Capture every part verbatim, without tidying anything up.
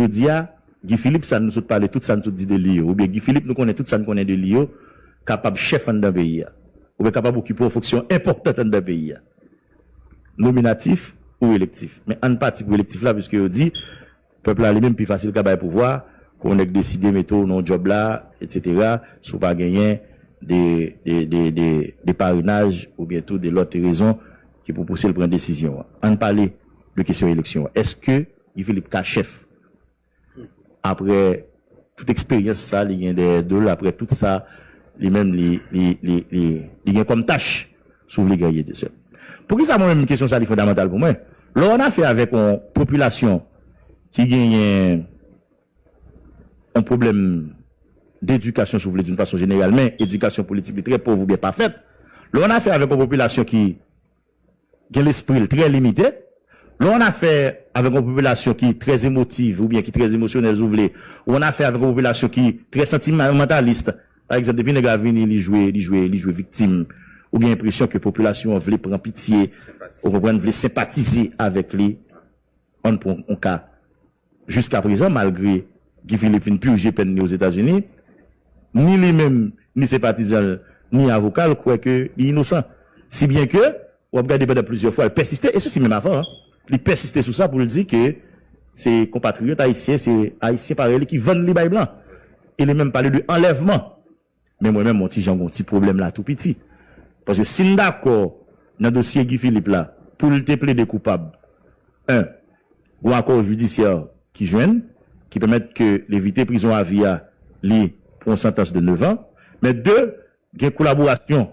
Jodi a, Guy Philippe, sa nou sot pale, tout sa nou sot di de li yo, oubyen Guy Philippe, nou konnen tout sa nou konnen de li yo, kapab chèf anndan peyi a, oubyen kapab okipe yon fonksyon enpòtan anndan peyi a, nominatif ou elektif. Men ann pati pou elektif la, piske yo di, pèp la li menm pi fasil ka bay pouvwa, ke yon nèg deside mete w nan yon djòb la, etsetera, si w pa genyen de, de, de, de, de parenaj oubyen tou de lòt rezon ki pou pouse l pran desizyon an. Ann pale de kesyon eleksyon an. Èske Guy Philippe ka chèf apre tout eksperyans sa li gen dèyè do l, apre tout sa li menm li, li, li, li, li gen kòm tach, si w vle, Guerrier Dieuseul? Poukisa mwen menm kesyon sa li fondamantal pou mwen? Lè w annafè avèk yon popilasyon ki genyen yon pwoblèm dedikasyon, si w vle, d'une façon générale, men edikasyon politik li trè pòv oubyen pa fèt, lè w annafè avèk yon popilasyon ki gen lespri l trè limite, lè w annafè avèk yon popilasyon ki trè emotiv oubyen ki trè emosyonèl, si w vle, ou annafè avèk yon popilasyon ki trè santimantalis, pa egzanp, depi nèg la vini, li jwe, li jwe, li jwe viktim, ou gen enpresyon ke popilasyon an vle pran pitye, ou konprann, vle senpatize avèk li. Ann pran yon ka. Jiskaprezan, malgre Guy Philippe fin pije pèn li Ozetazini, ni li menm, ni senpatizan l, ni avoka l kwè ke li inosan. Si byen ke, w ap gade pandan plizyè fwa, l pèsiste, e sesi menm avan, li pèsiste sou sa pou l di ke se konpatriyòt ayisyen, se ayisyen parèy li ki vann li bay blan. E li menm pale de anlèvman. Men mwen menm, yon ti jan gon ti pwoblèm la tou piti. Paske si n dakò nan dosye Guy Philippe la, pou l te plede koupab, en, gon akò jidisyè ki jwenn, ki pèmèt ke l evite prizon avi a, li, pou yon santans de nèf an. Men de, gen kolaborasyon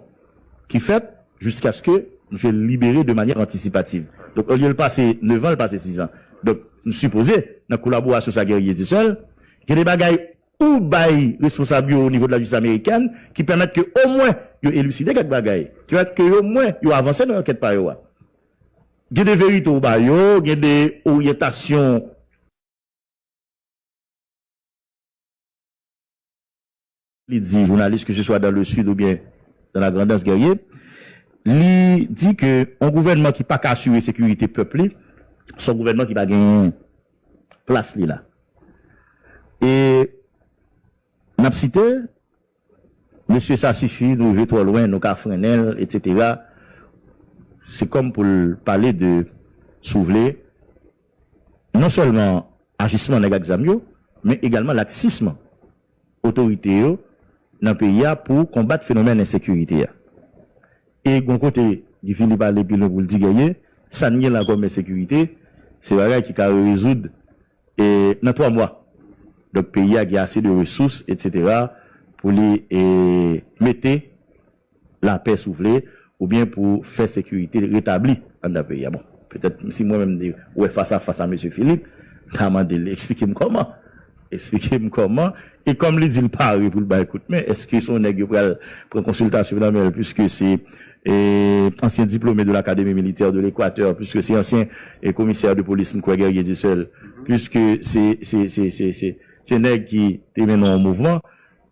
ki fèt jiskaske misye libere de manyè antisipativ. Donk, olye l pase nèf an, l pase sis an. Donk, m sipoze, nan kolaborasyon sa Guerrier Dieuseul, gen de bagay ou bay responsab yo o nivo de lajistis amerikèn ki pèmèt ke omwen yo eliside kèk bagay, ki pèmèt ke omwen yo avanse nan ankèt pa yo a. Gen de verite ou ba yo, gen de oryantasyon. Li di jounalis, ke se swa dans le sud oubyen dans la Grandans, Guerrier, li di ke yon gouvènman ki pa ka asire sekirite pèp li, se yon gouvènman ki pa gen plas li la. E n ap site, mesye, sa sifi, nou rive twò lwen, nou ka frennen l, etsetera. Se kòm pou l pale de, si w vle, non sèlman ajisman nèg ak zam yo, men egalman laksism otorite yo nan peyi a pou konbat fenomèn ensekirite a. E gon kote, Guy Philippe ale pi lwen pou l di, Guerrier, sa n gen la kòm ensekirite, se bagay ki ka rezoud e nan twa mwa. Donk, peyi a gen ase de resous, etsetera, pou li e mete lapè, si w vle, oubyen pou fè sekirite retabli anndan peyi a. Bon, petèt, si mwen menm m te wè fas a fas a mesye Philippe, m ta mande l eksplike m kòman. Eksplike m kòman. E kòm li di l pare pou l bay kout men, èske se yon nèg yo pral pran konsiltasyon nan men l, piske se e, ansyen diplome de l'Académie militaire de l'Équateur, piske se ansyen e, komisè de polis, m kwè, Guerrier Dieuseul, piske se, se, se, se, se, se nèg ki te mennen yon mouvman,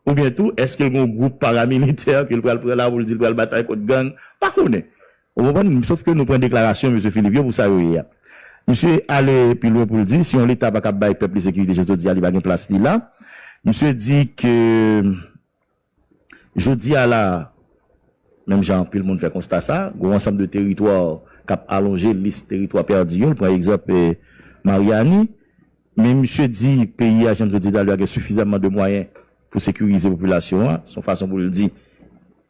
oubyen tou, èske l gen yon gwoup paramilitè ke l pral pran la pou l di l pral batay kont gang? Pa konnen. Ou konprann? Sof ke nou pran deklarasyon mesye Philippe yo pou sa yo ye a. Misye ale pi lwen pou l di, si yon Leta pa kab bay pèp li sekirite jodi a, li pa gen plas li la. Misye di ke jodi a la, menm jan anpil moun fè konsta sa, gen yon ansanm de teritwa k ap alonje lis teritwa pèdi yo. L pran egzanp, eh, Maryani, men misye di peyi a, jan m te di talè a, gen sifizamman de mwayen pou sekirize popilasyon an. Se yon fason pou l di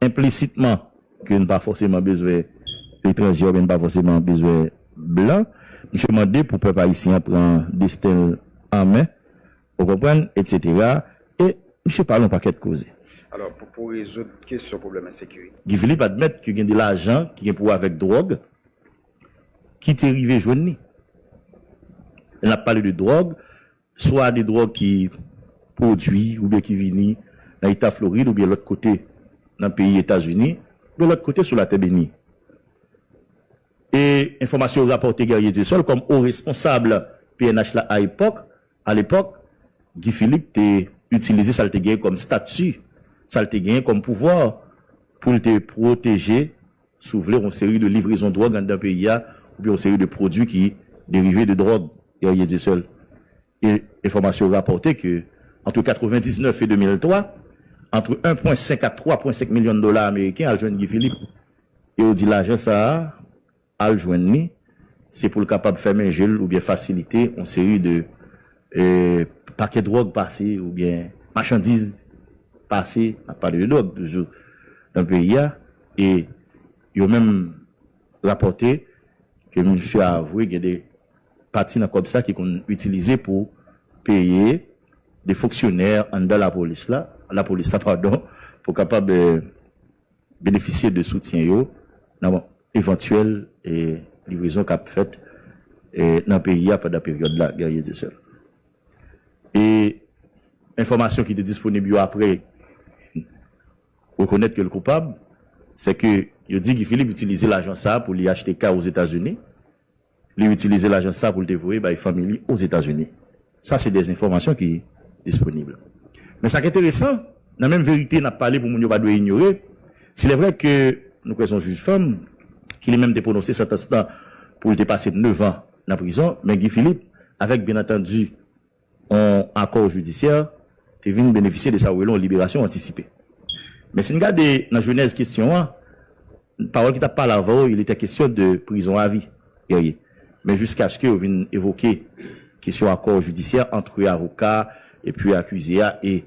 enplisitman ke n pa fòseman bezwen etranje oubyen n pa fòseman bezwen blan. Misye mande pou pèp ayisyen an pran desten l an men, ou konprann, etsetera. E misye pale yon pakèt koze. Alò, pou, pou rezoud kesyon pwoblèm ensekirite. Guy Philippe admèt ke gen de lajan ki gen pou wè avèk dwòg ki te rive jwenn li. Lè n ap pale de dwòg, swa de dwòg ki pwodui oubyen ki vini nan eta Florid oubyen lòt kote nan peyi Etazini, oubyen lòt kote sou latè beni. E enfòmasyon yo rapòte Guerrier Dieuseul kòm o responsab P N H la a epòk, a lepòk, Guy Philippe te itilize sa l te genyen kòm stati, sa l te genyen kòm pouvwa pou l te pwoteje, si w vle, yon seri de livrezon dwòg anndan peyi a, oubyen yon seri de pwodui ki derive de dwòg, Guerrier Dieuseul. E enfòmasyon yo rapòte ke, ant katrevendiznèf e de mil twa, ant en pwen senk a twa pwen senk milyon dola ameriken al jwenn Guy Philippe. E yo di lajan sa a al jwenn li, se pou l kapab fèmen je l oubyen fasilite yon seri de e, pakè dwòg pase oubyen machandiz pase, n ap pale de dwòg toujou, nan peyi a. E yo menm rapòte ke misye avwe gen de pati nan kòb sa ki konn itilize pou peye de fonksyonè anndan lapolis la, lapolis la, padon, pou kapab e, benefisye de soutyen yo nan evantyèl e, livrezon k ap fèt e, nan peyi a pandan peryòd la, Guerrier Dieuseul. E enfòmasyon ki te disponib yo apre rekonèt ke l koupab, se ke yo di Guy Philippe itilize lajan sa a pou li achte kay Ozetazini, li itilize lajan sa a pou l te voye bay fanmi li Ozetazini. Sa se de enfòmasyon ki disponib. Men sa k enteresan, nan menm verite n ap pale pou moun yo pa dwe inyore, si lè vrè ke nou kwè se yon jij fanm ki li menm te pwononse santans lan pou l te pase nèf an nan prizon, men Guy Philippe, avèk byen antandi yon akò jidisyè, te vin benefisye de sa yo rele yon liberasyon antisipe. Men si n gade nan jenèz kesyon an, pawòl ki t ap pale avè w, il était question de prison à vie, Guerrier. Men jiskaske yo vin evoke kesyon akò jidisyè ant avoka epi akize a e,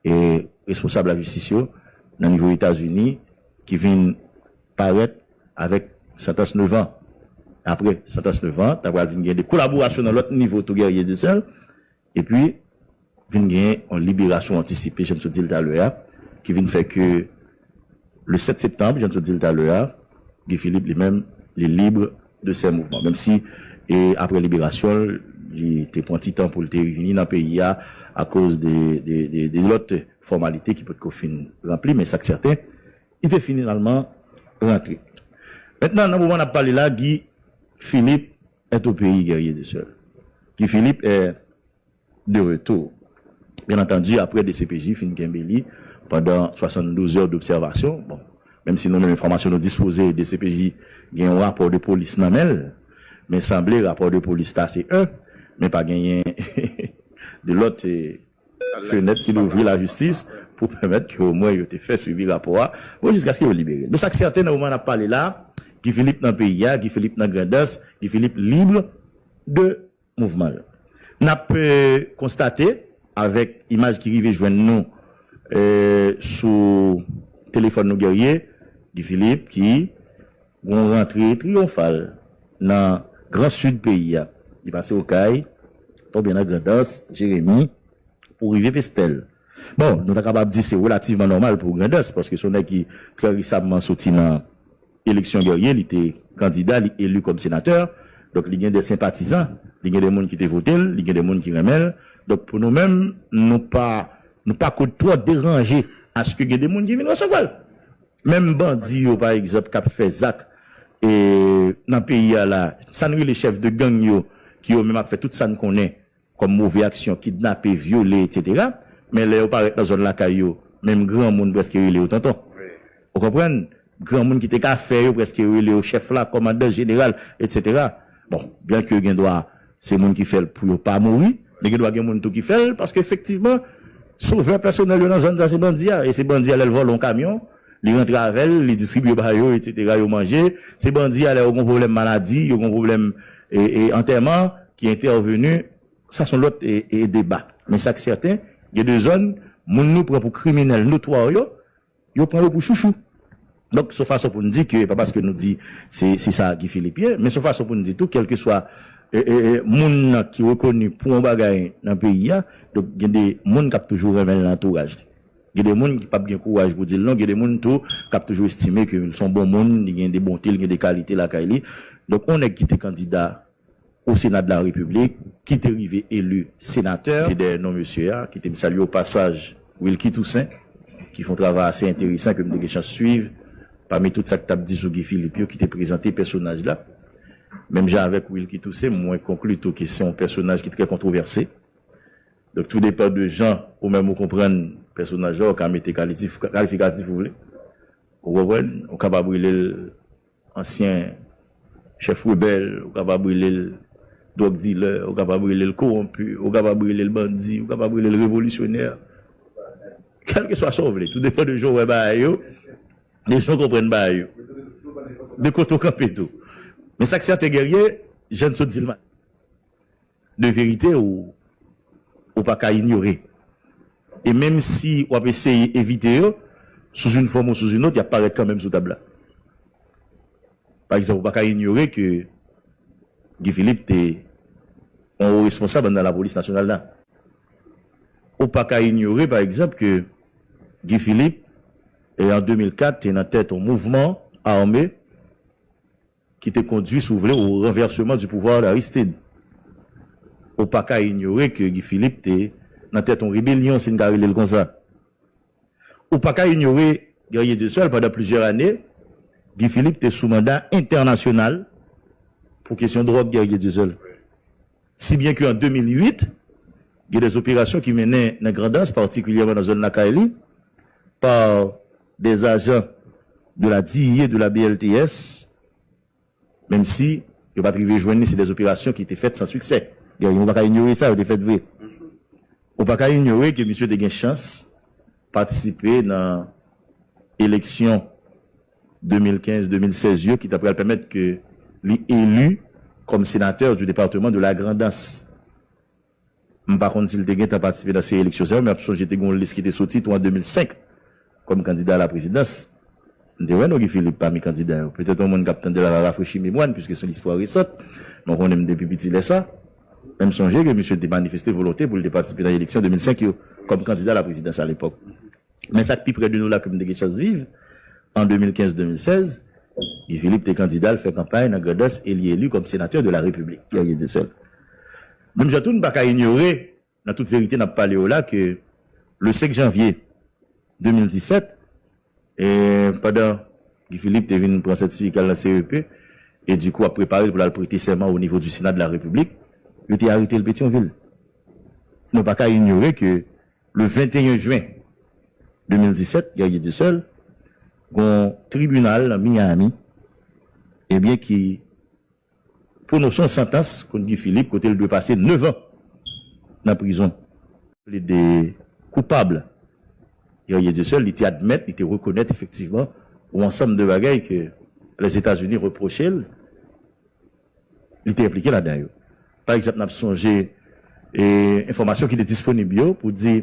e responsab lajistis yo nan nivo Etazini ki vin parèt avèk santans nèf an. Apre santans nèf an, ta pral vin gen de kolaborasyon nan lòt nivo tou, Guerrier Dieuseul. Epi, vin gen yon liberasyon antisipe, jan m sot di l talè a, ki vin fè ke le sept septembre, jan m sot di l talè a, Guy Philippe li menm, li libre de ses mouvements. Menm si, e, apre liberasyon l, li te pran ti tan pou l te vini nan peyi a akoz de, de, de, de lòt fòmalite ki potko fin ranpli, men sa k sèten, li te finalman rantre. Mentnan, nan moman n ap pale la, Guy Philippe est au pays, Guerrier Dieuseul. Guy Philippe est de retour. Byen antandi, apre D C P J fin kenbe li pandan swasanndouz è dobsèvasyon, bon, menm si nou menm enfòmasyon nou dispoze, D C P J gen yon rapò de polis nan men l, men sanble rapò de polis ta se en, men pa genyen de lòt e, fenèt ki louvri lajistis pou pèmèt ke omwen yo te fè swivi rapò a, bon, jiskaske yo libere l. Men sa k sèten, nan moman n ap pale la, Guy Philippe nan peyi a, Guy Philippe nan Grandans, Guy Philippe libre de mouvman l. N ap e, konstate, avèk imaj ki rive jwenn nou e, sou telefòn nou, Guerrier, Guy Philippe ki gon rantre triyonfal nan Gran Sid peyi a. Li pase Okay, tonbe nan Grandans, Jeremi, pou rive Pestèl. Bon, nou ta kapab di se relativman nòmal pou Grandans, paske se yon nèg ki trè resamman soti nan eleksyon, Guerrier, li te kandida, li eli kòm senatè. Donk, li gen de senpatizan, li gen de moun ki te vote l, li gen de moun ki renmen l. Donk, pou nou menm, nou pa, nou pa ko twò deranje aske gen de moun ki vin resevwa l. Menm bandi yo, pa egzanp, k ap fè zak e, nan peyi a la, sa n rele chèf de gang yo, ki yo menm ap fè tout sa n konnen kòm move aksyon, kidnape, vyole, etsetera. Men lè yo parèt nan zòn lakay yo, menm granmoun prèske rele yo tonton. Ou konprann? Granmoun ki te ka fè yo prèske rele yo chèf la, kòmandan, jeneral, etsetera. Bon, byen ke gen dwa se moun ki fè l pou yo pa mouri, men gen dwa gen moun tou ki fè l, paske efektivman, sovè pèsonèl yo nan zòn sa se bandi a, e se bandi a lè l vòlè yon kamyon, li rantre avè l, li distribye ba yo, etsetera, yo manje. Se bandi a lè yo gon pwoblèm maladi, yo gon pwoblèm e, e, antèman, ki entèveni, sa se yon lòt e, e, deba. Men sa k sèten, gen de zòn, moun nou pran pou kriminèl notwa yo, yo pran yo pou chouchou. Donk, se yon fason pou n di ke, pa paske nou di se, se sa Guy Philippe ye, men se yon fason pou n di tou, kèlkeswa e, e, e, moun nan ki rekoni pou yon bagay nan peyi a, donk, gen de moun k ap toujou renmen l nan antouraj li. Gen de moun ki p ap gen kouraj pou di l non, gen de moun tou k ap toujou estime ke l se yon bon moun, li gen de bonte, li gen de kalite lakay li. Donk, yon nèg ki te kandida o Sena de la Repiblik, ki te rive eli senatè, te dèyè non mesye a, kite m salye o pasaj Wilky Toussaint, ki fè yon travay ase enteresan ke m te gen chans swiv, pami tout sa k t ap di sou Guy Philippe yo, ki te prezante pèsonaj la. Menm jan avèk Wilky Toussaint, mwen konkli tou ke se yon pèsonaj ki trè kontwovèse. Donk, tou depann de jan ou menm ou konprann pèsonaj la, ou ka mete kalitif-, kalifikatif ou vle. Ou konprann? Ou kapab rele l ansyen chèf rebèl, ou kapab rele l Dwòg dilè, ou kapab rele l kowonpi, ou kapab rele l bandi, ou kapab rele l revolisyonè. Kèlkeswa sa w vle, tou depann de jan w wè bagay yo, de jan w konprann bagay yo, de kote w kanpe tou. Men sa k sèten, Guerrier, jan n sot di l maten, de verite ou, ou pa ka inyore. E menm si w ap eseye evite yo, sou yon fòm ou sou yon lòt, y ap parèt kanmenm sou tab la. Pa egzanp, ou pa ka inyore ke Guy Philippe te yon wo responsab anndan lapolis nasyonal la. Ou pa ka inyore, pa egzanp, ke Guy Philippe, e, an de mil kat, te nan tèt yon mouvman ame ki te kondui, si w vle, au renversement du pouvoir d'Aristide. Ou pa ka inyore ke Guy Philippe te nan tèt yon rebelyon, si n ka rele l konsa. Ou pa ka inyore Guerrier Dieuseul, pandan plizyè ane, Guy Philippe te sou manda entènasyonal pou kesyon dwòg, Guerrier Dieuseul. Si byen ke an de mil uit, gen de operasyon ki mennen nan Grandans, patikilyèman nan zòn lakay li, pa de ajan de la D I A, de la B L T S, menm si yo pa t rive jwenn li, se de operasyon ki te fèt san siksè. Yo, yo pa ka inyore sa, yo te fèt vre. Ou pa ka inyore ke misye te gen chans patisipe nan eleksyon de mil kenz, de mil sèz yo ki ta pral pèmèt ke li eli kòm senatè du département de la Grandans. M pa konn si l te gentan patisipe nan seri eleksyon sa yo, men m ap sonje te gen yon lis ki te soti tou an de mil senk kòm kandida a la prezidans. M te wè non Guy Philippe pami kandida yo. Petèt yon moun k ap tande la va rafrechi memwa n, piske se yon listwa resant. Mwen konnen m depi piti lè sa. Men m sonje ke misye te manifeste volonte pou l te patisipe nan eleksyon de mil senk yo kòm kandida a la prezidans alepòk. Men sa k pi prè de nou la ke m te gen chans viv, an de mil kenz de mil sèz, Guy Philippe te kandida, l fè kanpay nan Grandans e li eli kòm senatè de la Repiblik, Guerrier Dieuseul. Menm jan tou, n pa ka inyore, nan tout verite n ap pale yo la, ke le senk janvye de mil disèt, e, pandan Guy Philippe te vin pran sètifika l nan C E P, e dikou ap prepare l pou l al prete sèman o nivo du Sénat de la République, yo te arete l Petyonvil. Nou pa ka inyore ke le venteyen jen de mil disèt, Guerrier Dieuseul, gon tribinal nan Miami, ebyen, ki pwononse yon santans kont Guy Philippe, kote l dwe pase nevan nan prizon. Plede koupab. Guerrier Dieuseul, li te admèt, li te rekonèt efektivman yon ansanm de bagay ke Lèzetazini repwoche l, li te enplike ladan yo. Pa egzanp, n ap sonje, e, enfòmasyon ki te disponib yo pou di,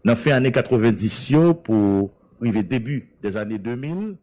nan fen ane katrevenndis yo pou rive debi dèzane de mil,